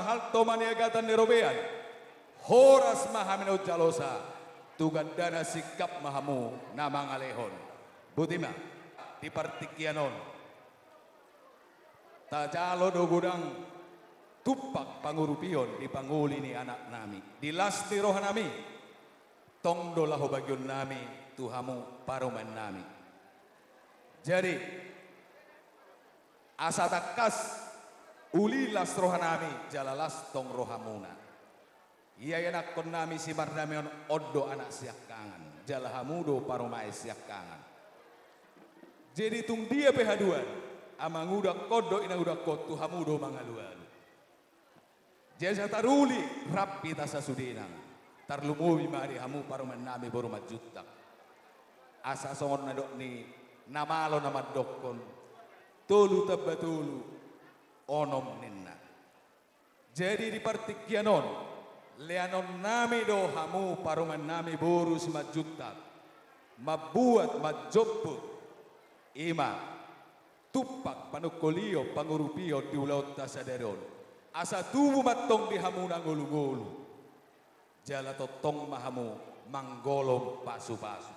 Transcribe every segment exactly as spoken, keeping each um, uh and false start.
Halto ma niagatan ni robean, horas ma hami na umjalosa, tu gandana singkap ma hamu na mangalehon. Boti ma, di partingkian on, tajalo do godang tumpak pangurupion di pangoli ni anaknami, di las ni rohanami, tong do laho bagionnami tu hamu parumaennami. Jadi, asa tangkas uli las rohanami, jala las tong rohamuna. Ia ianakkonnami si Mardame on, on do anak siangkangan, jala hamu do parumaen siangkangan. Jadi tung dia pe haduan, amangudangkon dohot inangudangkon tu hamu do mangalualu. Jadi asa taruli rap hita sasudena, tarlumobi ma di hamu parumaennami boru Manjuntak. Asa songon na nidok ni na malo na mandokkon, tolu tamba tolu, onom ninna. Jadi di partingkian on, leanonnami do hamu parumaennami boru Simanjuntak, mambuat manjomput, i ma tumpak panungkolion pangurupion di ulaonta sadari on, asa tubu ma tong di hamu na ngolungolu, jala tongtong ma hamu manggolom pasupasu.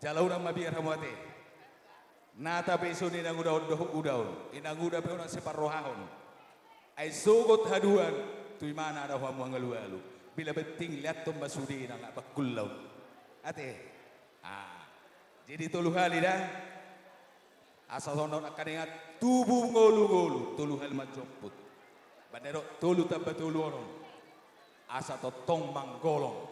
Jala unang mabiar hamu ate. Nata pe ison inanguda on dohot uda on, inanguda pe unang siparrohahon. Ai sogot haduan, tu imana do hamu mangalualu. Bila penting leanton ma sude nang bangkula on. Ate. Ah. Jadi tolu hali da. Asa songon angka na ingat, tubu ngolungolu, tolu hali manjomput. Baen do tolu tamba tolu onom. Asa tongtong manggolom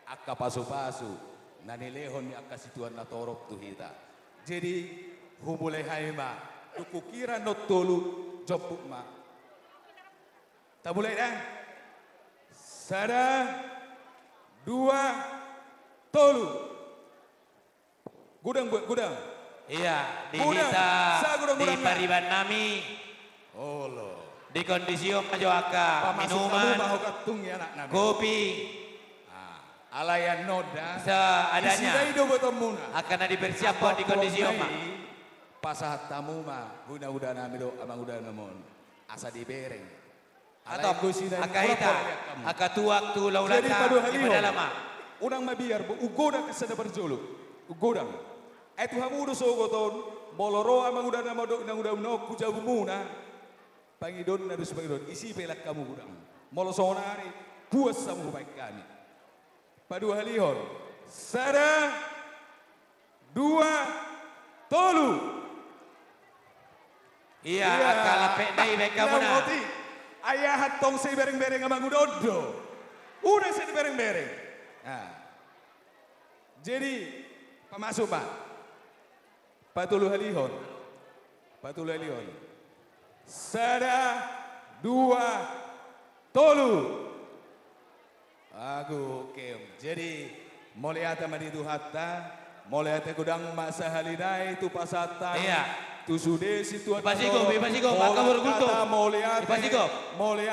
angka pasupasu na nilehon ni angka situan na torop tu hita. Jadi, humulai hami ma, dung hukira annon tolu, jomput ma. Tamulai da. Sada, dua, tolu. Godang buat godang. Iya, di hita, di pariban nami. Olo. Di kondisi on ma jo angka minuman, kopi. Alai annon da, seadanya. Angka na dipersiapkan di kondisi on ma. Pasahat hamu ma, hu inanguda nami dohot amanguda nami on. Asa dibereng. Atau angka hita, angka tuak tu laulanta, di padua hali on. Unang mabiar, bo, unggodang, asa na parjolo. Unggodang. Ai tu hamu do sogot on, molo ro amanguda nami dohot inanguda nami on tu jabumuna. Pangidoanna do sipangidoan, isi pe langkamu godang. Molo songon ari, puas hamu hubaen hami. Paduahalihon. Sada, dua, tolu. Iya, angka lampekna i baen hamu na. Ai aha tong sai bereng-bereng amanguda on do. Unang sai bereng-bereng. Nah. Jadi, pamasuk ma. Patoluhalihon. Patoluhalihon. Sada, dua, tolu. Agu, oke. Jadi, mauliate ma di Tuhanta, mauliate godang ma sahali nai tu pasahat nami. Iya. Tu sude situan na torop. Ipasigop, ipasigop, angka borgulto. Mauliate. Ipasigop. Mauliate.